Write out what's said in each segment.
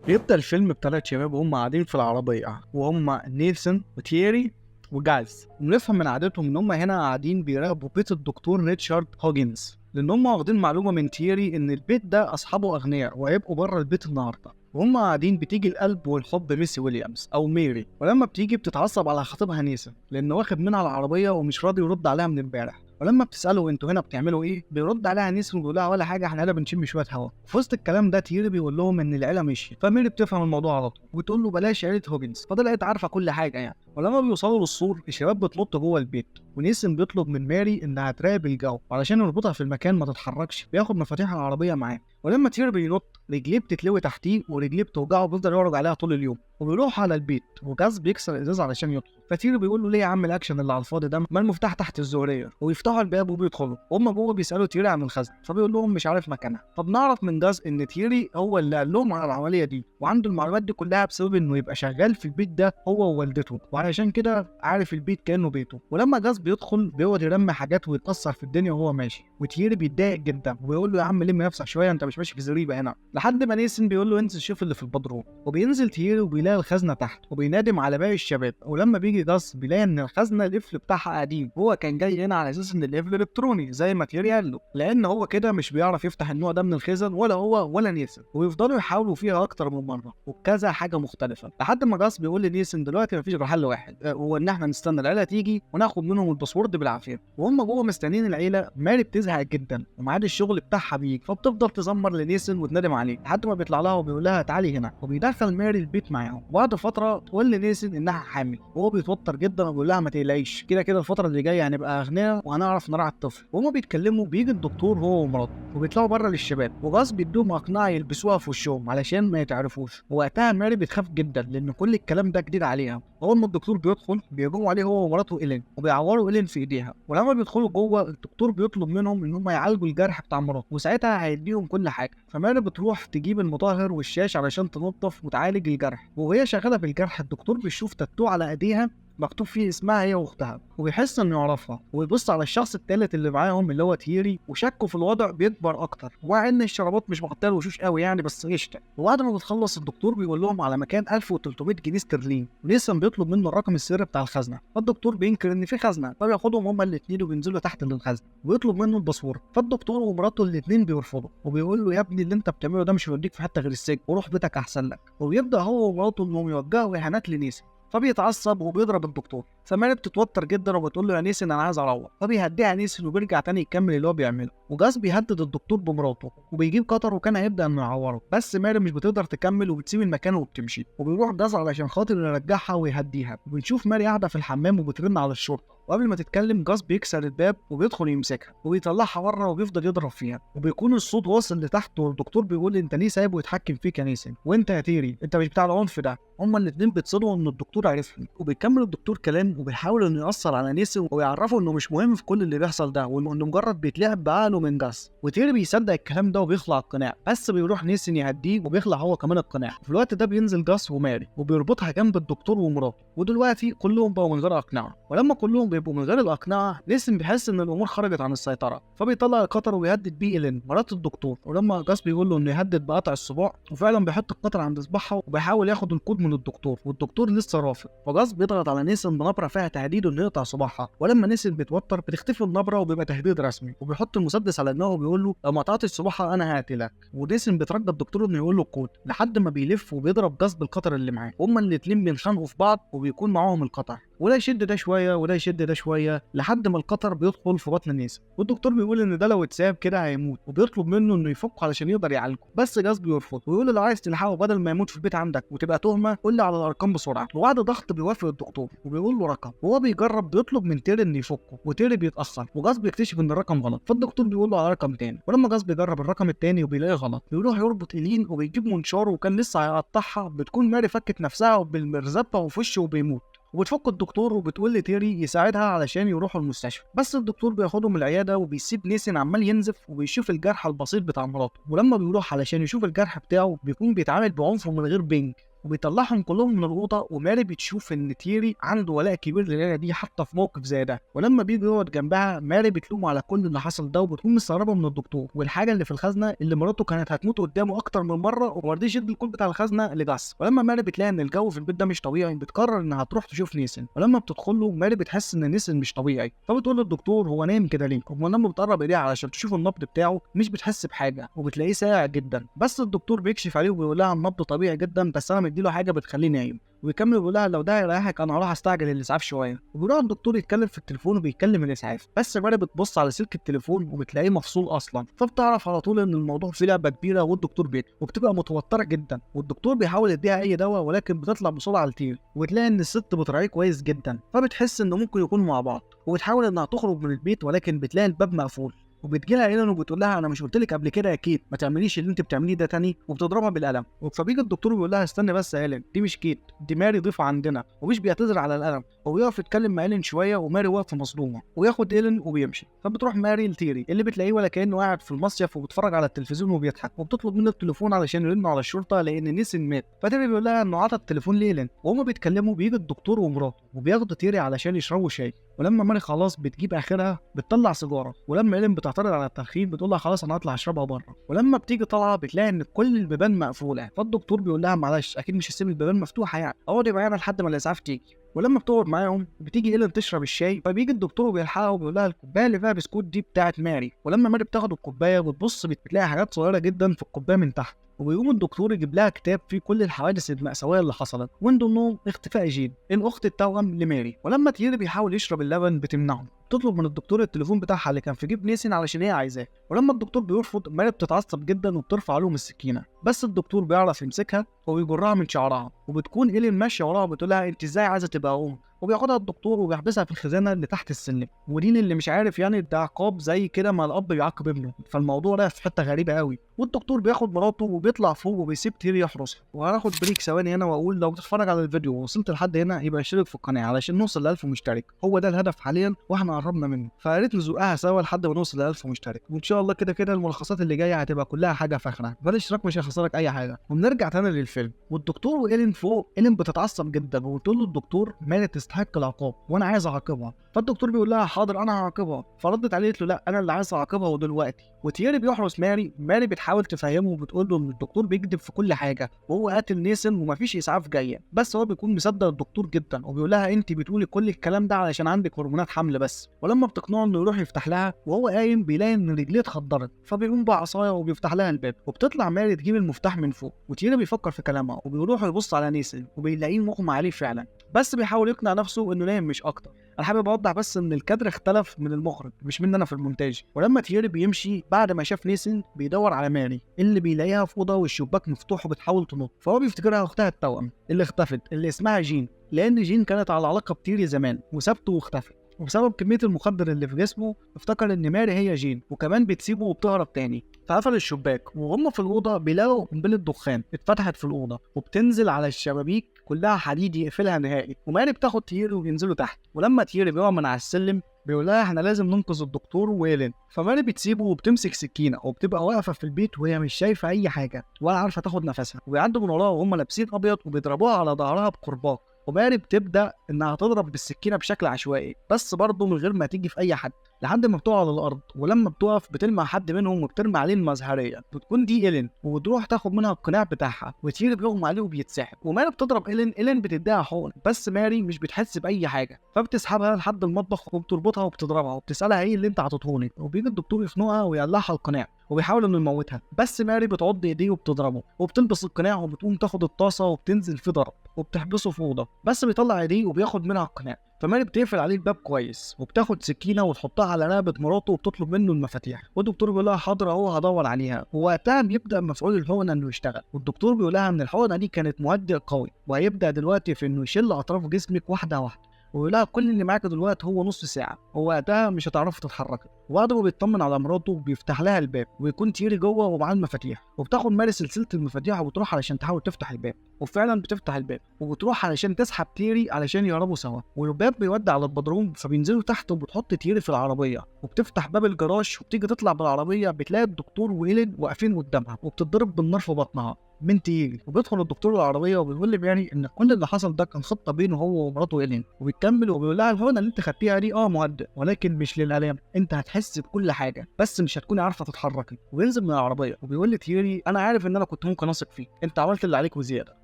بيبدأ الفيلم بثلاث شباب وهم قاعدين في العربية، وهم نيلسون وتييري وجاز. ونفهم من عادتهم ان هم هنا قاعدين بيراقبوا بيت الدكتور ريتشارد هوجنز، لان هم واخدين معلومة من تييري ان البيت ده اصحابه اغنياء وهيبقوا بره البيت النهارده. وهم قاعدين بتيجي القلب والحب ميسي ويليامز او ميري، ولما بتيجي بتتعصب على خطيبها نيسون لانه واخد منها العربية ومش راضي يرد عليها من امبارح. ولما بتساله انتوا هنا بتعملوا ايه، بيرد عليها نيسون وبيقول لها ولا حاجة، احنا هنا بنشم شوية هوا. في وسط الكلام ده تييري بيقول لهم ان العيلة مشيت، فميري بتفهم الموضوع على طول وتقول له بلاش عيله هوجنز، فطلعت عارفه كل حاجة يعني. ولما بيوصلوا للسور الشباب بتنط جوه البيت، ونيسون بيطلب من ماري انها تراقب الجو وعلشان يربطها في المكان ما تتحركش بياخد مفاتيح العربية معاه. ولما تييري بينط رجليه بتتلوي تحتيه ورجليه بتوجعه وبيفضل يعرج عليها طول اليوم. وبيروح على البيت وجاز بيكسر الازاز علشان يدخل، فتيري بيقول له ليه يا عم الاكشن اللي على الفاضي ده، ما المفتاح تحت الزهريه. ويفتحوا الباب وبيدخلوا، وهم جوه بيسالوا تيري عن الخزنة فبيقول لهم مش عارف مكانها. فبنعرف من جاز ان تيري هو اللي قال لهم على العملية دي، وعنده المعلومات دي كلها بسبب انه يبقى شغال في البيت ده هو ووالدته، وعلشان كده عارف البيت كانه بيته. ولما جاز بيدخل بيقعد يرمي حاجات ويتكسر في الدنيا وهو ماشي، وتيري بيتضايق جدا وبيقول له يا عم لم نفسك شوية، انت مش ماشي في زريبه هنا. لحد ما نيسن بيقول له انزل شوف اللي في البدروم، وبينزل تيري وبيلاقي الخزنة تحت وبينادم على باقي الشباب. ولما بيجي جاس بيلاقي ان الخزنة القفل بتاعها قديم، وهو كان جاي هنا على اساس ان القفل الكتروني زي ما تيري قال له، لان هو كده مش بيعرف يفتح النوع ده من الخزن ولا هو ولا نيسن. وبيفضلوا يحاولوا فيها اكتر من مرة وبكذا حاجة مختلفة، لحد ما جاس بيقول لنيسن دلوقتي مفيش غير حل واحد، هو ان احنا نستنى العيلة تيجي وناخد منهم ال password بالعافية. وهم جوه مستنيين العيلة، ماري بتزهق جدا وميعاد الشغل بتاعها بيجي، فبتفضل تزمر لنيسن وتندم عليه لحد ما بيطلع لها وبيقول لها تعالي هنا، وبيدخل ماري البيت معاهم. وبعد فترة تقول لنيسن انها حامل، وهو بيتوتر جدا وبيقول لها ما تقلقيش، كده كده الفترة اللي جاية هنبقى اغنياء وهنعرف نراعي الطفل. وهما بيتكلموا بيجي الدكتور هو ومراته وبيطلعوا بره للشباب، وغاز بيدوهم اقنعه يلبسوها في وشهم علشان ما يتعرفوش. ووقتها ماري بتخاف جدا لان كل الكلام ده جديد عليها. اول ما الدكتور بيدخل بيهجموا عليه هو ومراته إيلين وبيعوروا إيلين في ايديها. ولما بيدخلوا جوه الدكتور بيطلب منهم ان هم يعالجوا الجرح بتاع مراته، وساعتها هيديهم كل حاجة. فماري بتروح تجيب المطهر والشاش علشان تنظف وتعالج الجرح، وهي شغالة بالجرح الدكتور بيشوف تاتو على ايديها مكتوب فيه اسمها هي واختها، وبيحس انه يعرفها، ويبص على الشخص الثالث اللي معاهم اللي هو تيري، وشكه في الوضع بيكبر اكتر، ومع ان الشرابات مش مغطيه الوشوش قوي يعني بس قشطه. وبعد ما بتخلص الدكتور بيقول لهم على مكان 1300 جنيه استرليني، ونيسن بيطلب منه الرقم السري بتاع الخزنة، فالدكتور بينكر ان في خزنه، فبياخدهم هما الاثنين وبينزلوا تحت للخزنه ويطلب منه ال password، فالدكتور ومراته الاثنين بيرفضوا وبيقول له يا ابني اللي انت بتعمله ده مش هيوديك في حتة غير السجن، وروح بيتك احسن لك. وبيبدا هو ومراته انهم يوجهوا اهانات لنيسن، فبيتعصب وبيضرب الدكتور. فماري بتتوتر جدا وبتقول له يا نيسن انا عايز اروح، فبيهديها نيسن وبيرجع تاني يكمل اللي هو بيعمله. وجاز بيهدد الدكتور بمراته وبيجيب قطر وكان هيبدا انه يعوره، بس ماري مش بتقدر تكمل وبتسيب المكان وبتمشي. وبيروح جاز علشان خاطر يرجعها ويهديها. وبنشوف ماري قاعدة في الحمام وبترن على الشرطة، وقبل ما تتكلم جاز بيكسر الباب وبيدخل يمسكها وبيطلعها بره وبيفضل يضرب فيها، وبيكون الصوت واصل لتحت، والدكتور بيقول انت ليه سايبه يتحكم فيك يا نيسن، وانت يا تيري انت مش بتاع العنف ده. هما الاثنين بيتصدموا ان الدكتور عرفهم، وبيكمل الدكتور كلام وبيحاول انه يأثر على نيسن ويعرفه انه مش مهم في كل اللي بيحصل ده، وانه مجرد بيتلعب بعقله من جاز. وتيري بيصدق الكلام ده وبيخلع القناع، بس بيروح نيسن يهديه وبيخلع هو كمان القناع. في الوقت ده بينزل جاس وماري وبيربطها جنب الدكتور ومراته، ودلوقتي كلهم بقوا من غير اقنعه. ولما كلهم بيبقوا من غير الاقنعة نيسن بيحس ان الامور خرجت عن السيطرة، فبيطلع القطر ويهدد بيه إيلين مرات الدكتور. ولما جاس بيقول له انه يهدد بقطع الصباع، وفعلا بيحط القطر عند صباعها وبيحاول ياخد الكود من الدكتور، والدكتور لسه رافض. فجاس بيضغط على نيسن بنبره فيها تهديد انه يقطع صباعها، ولما نيسن بيتوتر بتختفي النبرة وبيبقى تهديد رسمي، وبيحط المسدس على دماغه وبيقول له لو ما قطعتش صباعها انا هقتلك. ونيسن بيترجى الدكتور انه يقول له الكود، لحد ما بيلف وبيضرب جاس بالقطر اللي معاه. هما الاثنين بينخانقوا في بعض وبيكون معاهم القطر، وده يشد ده شوية وده يشد ده شوية لحد ما القطر بيدخل في بطن نيسن. والدكتور بيقول ان ده لو اتساب كده هيموت، وبيطلب منه انه يفكه علشان يقدر يعالجه، بس جاس بيرفض ويقول له لو عايز تلحقه بدل ما يموت في البيت عندك وتبقى تهمه قول لي على الارقام بسرعة. وبعد ضغط بيوافق الدكتور وبيقول له رقم، وهو بيجرب بيطلب من تيري انه يفكه، وتيري بيتاخر، وجاس بيكتشف ان الرقم غلط، فالدكتور بيقول له على رقم تاني. ولما جاس بيجرب الرقم التاني وبيلاقيه غلط، بيروح يربط إيلين وبيجيب منشار وكان لسه هيقطعها، بتكون ماري فكت نفسها بالمرزبه وفي وشه وبيموت. وبتفك الدكتور وبتقول لتيري يساعدها علشان يروحوا المستشفى، بس الدكتور بياخدهم من العيادة وبيسيب نيسن عمال ينزف وبيشوف الجرح البسيط بتاع مراته. ولما بيروح علشان يشوف الجرح بتاعه بيكون بيتعامل بعنف ومن غير بنج. وبيطلعهم كلهم من الاوضة. وماري بتشوف ان تيري عنده ولاء كبير للعيلة دي حتى في موقف زي ده. ولما بيجي يقعد جنبها ماري بتلومه على كل اللي حصل ده، وبتكون مستغربه من الدكتور والحاجة اللي في الخزنة اللي مراته كانت هتموت قدامه اكتر من مرة وما رضيش يدي الكود بتاع الخزنة لجاس. ولما ماري بتلاقي ان الجو في البيت ده مش طبيعي بتقرر انها تروح تشوف نيسن. ولما بتدخل له ماري بتحس ان نيسن مش طبيعي، فبتقول للدكتور هو نايم كده ليه؟ ولما بتقرب ايديها علشان تشوف النبض بتاعه مش بتحس بحاجة وبتلاقيه ساقع جدا، بس الدكتور بيكشف عليه وبيقول لها النبض طبيعي جدا بس انا مديله حاجة بتخليه نايم. ويكمل بيقول لها لو ده هيريحك انا هروح استعجل الاسعاف شوية. وبيروح الدكتور يتكلم في التليفون وبيكلم الاسعاف، بس ماري بتبص على سلك التليفون وبتلاقيه مفصول اصلا، فبتعرف على طول ان الموضوع فيه لعبه كبيرة والدكتور بيت، وبتبقى متوترة جدا. والدكتور بيحاول يديها اي دواء ولكن بتطلع بسرعة لتيري، وبتلاقي ان الست بتراعيه كويس جدا، فبتحس انه ممكن يكونوا مع بعض، وبتحاول انها تخرج من البيت ولكن بتلاقي الباب مقفول. وبتجي لها ايلين وبتقول لها انا مش قلت لك قبل كده يا كيت ما تعمليش اللي انت بتعمليه ده تاني، وبتضربها بالقلم. فبيجي الدكتور بيقول لها استنى بس يا ايلين، دي مش كيت، دي ماري ضيفه عندنا، ومش بيعتذر على القلم. وبيقف يتكلم مع ايلين شوية وماري واقفة مصدومة، وياخد ايلين وبيمشي. فبتروح ماري لتيري اللي بتلاقيه ولا كانه قاعد في المصيف وبيتفرج على التلفزيون وبيضحك، وبتطلب منه التليفون علشان يرنوا على الشرطة لان نيسن مات. فتيري بيقول لها انه عطى التليفون لايلين. وهما بيتكلموا بيجي الدكتور ومراته وبياخدوا تيري علشان يشربوا شاي. ولما ماري خلاص بتجيب اخرها بتطلع سيجارة، ولما ايلين بتعترض على التدخين بتقول لها خلاص انا هطلع اشربها بره. ولما بتيجي طالعه بتلاقي ان كل البيبان مقفولة، فالدكتور بيقول لها معلش اكيد مش هسيب البيبان مفتوحة يعني، اقعدي معانا لحد ما الاسعاف تيجي. ولما بتقعد معاهم بتيجي ايلين تشرب الشاي، فبيجي الدكتور وبيلحقها وبيقول لها الكوباية اللي فيها بسكوت دي بتاعت ماري. ولما ماري بتاخد الكوباية وبتبص بتلاقي حاجات صغيرة جدا في الكوباية من تحت. وبيقوم الدكتور يجيب لها كتاب فيه كل الحوادث المأساوية اللي حصلت، ومن ضمنهم اختفاء جين الاخت التوأم لماري. ولما تيري بيحاول يشرب اللبن بتمنعه، تطلب من الدكتور التليفون بتاعها اللي كان في جيب نيسن علشان هي عايزاه. ولما الدكتور بيرفض ماري بتتعصب جدا وبترفع لهم السكينة، بس الدكتور بيعرف يمسكها وبيجرها من شعرها. وبتكون ايلين ماشية وراها بتقول لها انت ازاي عايزه تبقى ام، وبياخدها الدكتور وبيحبسها في الخزانة اللي تحت السلم. ودين اللي مش عارف يعني ده عقاب زي كده ما الاب بيعاقب ابنه، فالموضوع ده في حتة غريبة قوي. والدكتور بياخد مراته وبيطلع فوق وبيسيب تيري يحرسها. وهناخد break ثواني هنا واقول لو بتتفرج على الفيديو ووصلت لحد هنا يبقى اشترك في القناة علشان نوصل ل 1000 مشترك، هو ده الهدف حاليا واحنا قربنا منه، فيا ريت نزقها سوا لحد ما نوصل ل 1000 مشترك. وان شاء الله كده كده الملخصات اللي جاية هتبقى كلها حاجة فاخره، فالاشتراك مش هيخسرك اي حاجة. وبنرجع تاني للفيلم. والدكتور وايلين فوق، ايلين بتتعصب جدا وبتقول للدكتور ماري تستحق العقاب وانا عايز اعاقبها. فالدكتور بيقول لها حاضر انا هعاقبها، فردت عليه قالت له لا انا اللي عايز اعاقبها ودلوقتي. وتيري بيحرس ماري، ماري بتحاول تفهمه وبتقول له ان الدكتور بيكذب في كل حاجة وهو قاتل نيسن ومفيش اسعاف جاية، بس هو بيكون مصدق الدكتور جدا وبيقول لها انت بتقولي كل الكلام ده علشان عندك هرمونات حمل بس. ولما بتقنعه انه يروح يفتح لها وهو قايم بيلاقي ان رجليه اتخدرت، فبيقوم بعصاية وبيفتح لها الباب. وبتطلع ماري تجيب المفتاح من فوق، وتيري بيفكر في كلامها وبيروح يبص على نيسن وبيلاقيه مغمى عليه فعلا، بس بيحاول يقنع نفسه انه نايم مش اكتر. انا حابب اوضح بس ان الكادر اختلف من المخرج مش مني انا في المونتاج. ولما تيري بيمشي بعد ما شاف نيسن بيدور على ماري اللي بيلاقيها في اوضة والشباك مفتوح وبتحاول تنط، فهو بيفتكرها اختها التوأم اللي اختفت اللي اسمها جين، لان جين كانت على علاقة بتيري زمان وسابته واختفت. وبسبب كمية المخدر اللي في جسمه افتكر ان ماري هي جين، وكمان بتسيبه وبتهرب تاني، فقفل الشباك. وهم في الاوضة بيلاقوا قنبلة دخان اتفتحت في الاوضة وبتنزل على الشبابيك كلها حديد يقفلها نهائي. وماري بتاخد تيري وبينزلوا تحت. ولما تيري بيقع من على السلم بيقول لها احنا لازم ننقذ الدكتور وإيلين، فماري بتسيبه وبتمسك سكينة وبتبقى واقفة في البيت وهي مش شايفه اي حاجة ولا عارفه تاخد نفسها. وبيعدوا من وراها وهم لابسين ابيض وبيضربوها على ظهرها بقرباج، وماري بتبدا انها تضرب بالسكينة بشكل عشوائي بس برضه من غير ما تيجي في اي حد لحد ما بتقع على الارض. ولما بتقف بتلمع حد منهم وبترمي عليه المزهريه، بتكون دي إيلين، وبتروح تاخد منها القناع بتاعها، وتيري بيغمى عليه وبيتسحب. وماري بتضرب إيلين، إيلين بتديها حقن بس ماري مش بتحس باي حاجة، فبتسحبها لحد المطبخ وبتربطها وبتضربها وبتسالها ايه اللي انت عطيتهوني. وبيجي الدكتور يخنقها ويقلعها القناع وبيحاول انه يموتها، بس ماري بتعض ايديه وبتضربه وبتلبس القناع وبتقوم تاخد الطاسه وبتنزل في ضرب وبتحبسه في اوضة، بس بيطلع ايديه وبياخد منها القناع. فماري بتقفل عليه الباب كويس وبتاخد سكينة وتحطها على رقبة مراته وبتطلب منه المفاتيح، والدكتور بيقول لها حاضر اهو هدور عليها. ووقتها بيبدا مفعول الحقنة انه يشتغل، والدكتور بيقول لها ان الحقنة دي كانت مهدئ قوي وهيبدا دلوقتي في انه يشيل اطراف جسمك واحدة واحدة، ويقول لها كل اللي معاك دلوقتي هو نص ساعة ووقتها مش هتعرفي تتحركي. وبعد ما بيطمن على مراته بيفتح لها الباب ويكون تيري جوه ومعاه المفاتيح، وبتاخد ماري سلسلة المفاتيح وبتروح علشان تحاول تفتح الباب، وفعلا بتفتح الباب وبتروح علشان تسحب تيري علشان يهربوا سوا. والباب بيودي على البدروم، فبينزلوا تحت وبتحط تيري في العربية وبتفتح باب الجراج وبتيجي تطلع بالعربية بتلاقي الدكتور وإيلين واقفين قدامها وبتضرب بالنار في بطنها. من تييري. وبيدخل الدكتور العربية وبيقول لماري ان كل اللي حصل ده كان خطه بينه هو ومراته إيلين، وبيكمل وبيقول لها الحقنة اللي انت خدتيها دي مهدئ ولكن مش للالام، انت هتحس بكل حاجة بس مش هتكوني عارفه تتحركي. وبينزل من العربية وبيقول لتييري انا عارف ان انا كنت ممكن اثق فيك، انت عملت اللي عليك وزيادة.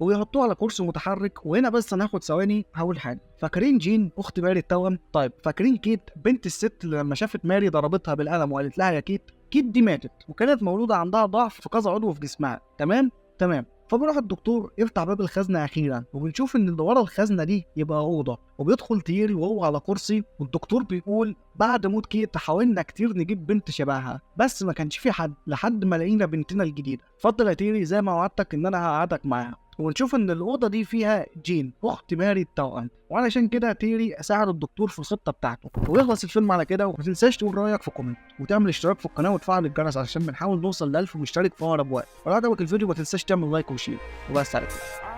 وبيحطوه على كرسي متحرك. وهنا بس انا هاخد ثواني هقول حاجة. فاكرين جين اخت ماري التوأم؟ طيب فاكرين كيت بنت الست اللي لما شافت ماري ضربتها بالقلم وقالت لها يا كيت؟ كيت دي ماتت وكانت مولودة عندها ضعف في كذا عضو في جسمها، تمام تمام. فبيروح الدكتور يفتح باب الخزنة اخيرا، وبنشوف ان اللي ورا الخزنة دي يبقى اوضة، وبيدخل تييري وهو على كرسي، والدكتور بيقول بعد موت كيت حاولنا كتير نجيب بنت شبهها بس ما كانش في حد لحد ما لقينا بنتنا الجديدة، اتفضل يا تييري زي ما وعدتك ان انا هقعدك معاها. ونشوف ان الاوضة دي فيها جين اخت ماري التوأم، وعلشان كده تيري ساعد الدكتور في الخطة بتاعته. ويخلص الفيلم على كده، وما تنساش تقول رايك في comment وتعمل اشتراك في القناة وتفعل الجرس عشان بنحاول نوصل ل 1000 مشترك في اقرب وقت. ولو عجبك الفيديو ما تنساش تعمل like و share، وبس على كده.